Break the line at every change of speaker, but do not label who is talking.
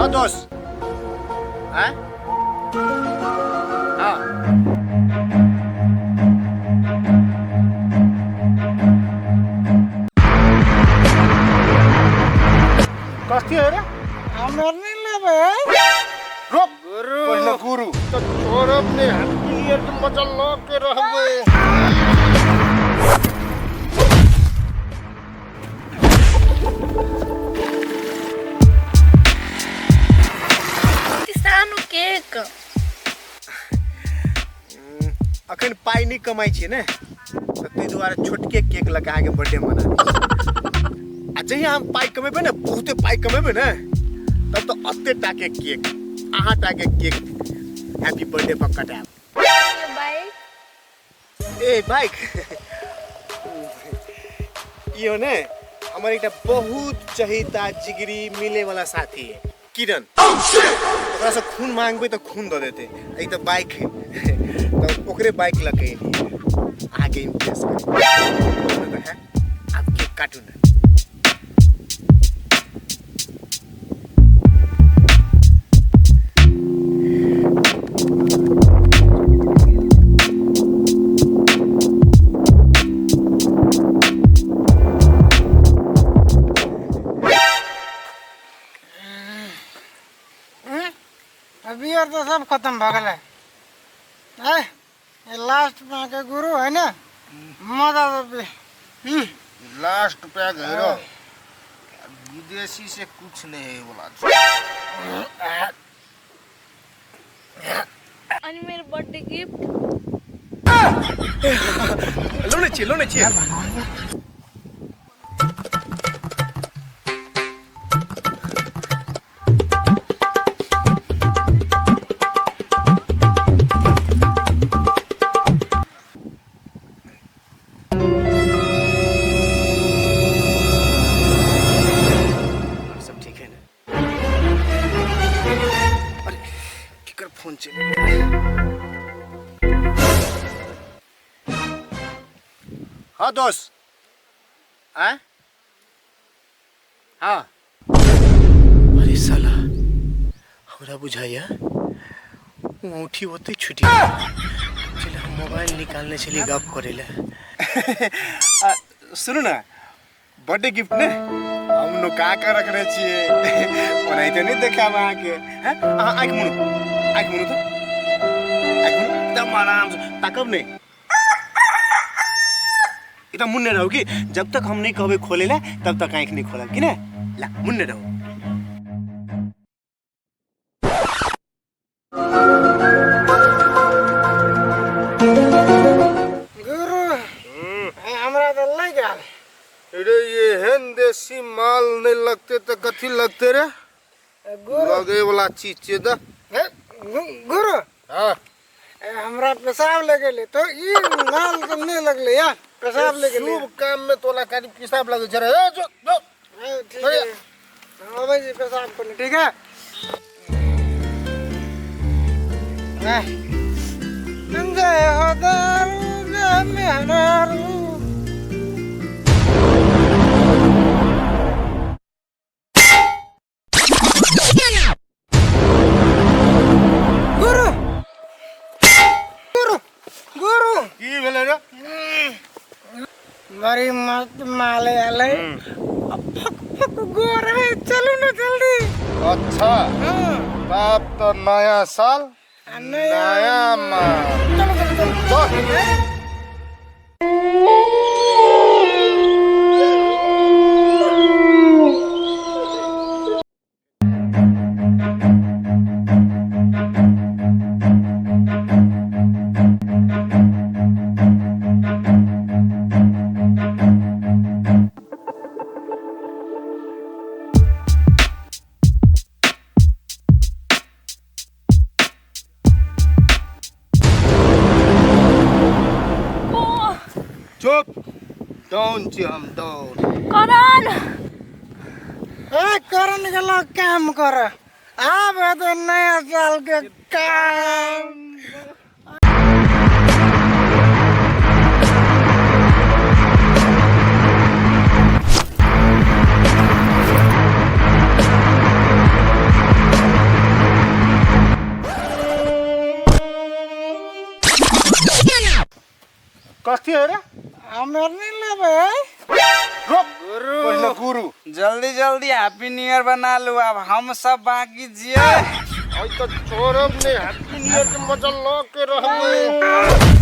हाँ दोस्त। आँय? हाँ। कथी है रे?
हमरा नहीं लेबै।
रोक।
गुरु।
पहिले गुरु।
तो छोड़ब नहि, हैप्पी ईयर के मजा लऽ के रहबै।
सानो केक।
अखन पाइ नहि कमाइ छियै ने, तऽ ताहि दुआरे छोटके केक लऽ कऽ अहाँके बर्थडे मना। आ जहिया हम पाइ कमेबै ने, बहुते पाइ कमेबै ने, तब तऽ एते टाके केक, अहाँ टाके केक हैप्पी बर्थडे पर कटायब।
बाइक।
ए बाइक इहो ने हमर एकटा बहुत चहिता जिगरी मिले वाला साथी है किरण, ओकरा से खून मांगबै तऽ खून दऽ देतै। ई तऽ बाइक है, तऽ ओकरे बाइक लऽ के एलियै अहाँके इम्प्रेस करे। है आब केक काटू ने।
बियर तो सब खत्म भऽ गेलै। लास्ट में के गुरु है ना, मजा तो
लास्ट पैग है रो। विदेशी से कुछ नहीं है बोला।
अनि मेरो बर्थडे गिफ्ट
लोने छियै, लोने छियै। सब ठीक है ना? अरे केकर फोन चलि? हाँ दोस्त। आँय? हाँ। अरे साला, हमरा बुझाइया औंठी ओतै छुटि गेल। चल हम मोबाइल निकालने छलियै गप करै लए। सुनू ने, बर्थडे गिफ्ट ने हम नुका के रखने छियै, ओनाहिते नहि देखायब अहाँके। हैं, अहाँ आँखि मुनू, आँखि मुनू तऽ, आँखि मुनू एकदम आराम से, ताकब नहि, एकदम मुन्ने रहू कि जब तक हम नहीं कहबै खोले ला तब तक आँखि नहीं खोलब कि ने। ला मुन्ने रहू।
गुरु हमरा तऽ लागि गेल।
अरे एहन देसी माल नहीं लगते तो कथी लगते रे?
गुरु
लगे वाला चीज छे द।
गुरु।
हाँ।
हमरा पेशाब लग गेलै तो ई माल तो नहीं लगले यार, पेशाब लग गेलै।
शुभ काम में तोला खाली पेशाब लगे छै रे। ए जो जो
ठीक है, अबै छी पेशाब करने। ठीक है। जय हो दारू जय मेहरारू। गुरु गुरु गुरु
की भेलै रे?
बड़ी मस्त माल आलै, फक फक गोर है। चलू ना जल्दी।
अच्छा।
हाँ।
तब तो नया साल
नया
नया माल।
चलो चलो चलो
चल। चुप, डाउन छी हम, डाउन।
करण।
ए करण गेलो काम कर, आब हेतै नया साल के काम।
कथी है रे?
हमें नहीं लेबे।
रोक पहले गुरु।
जल्दी जल्दी हैप्पी न्यू ईयर बना लो, अब हम सब बाकी जिए।
आई तो छोड़ब नहीं, हैप्पी न्यू ईयर के मजा लो के रहबे।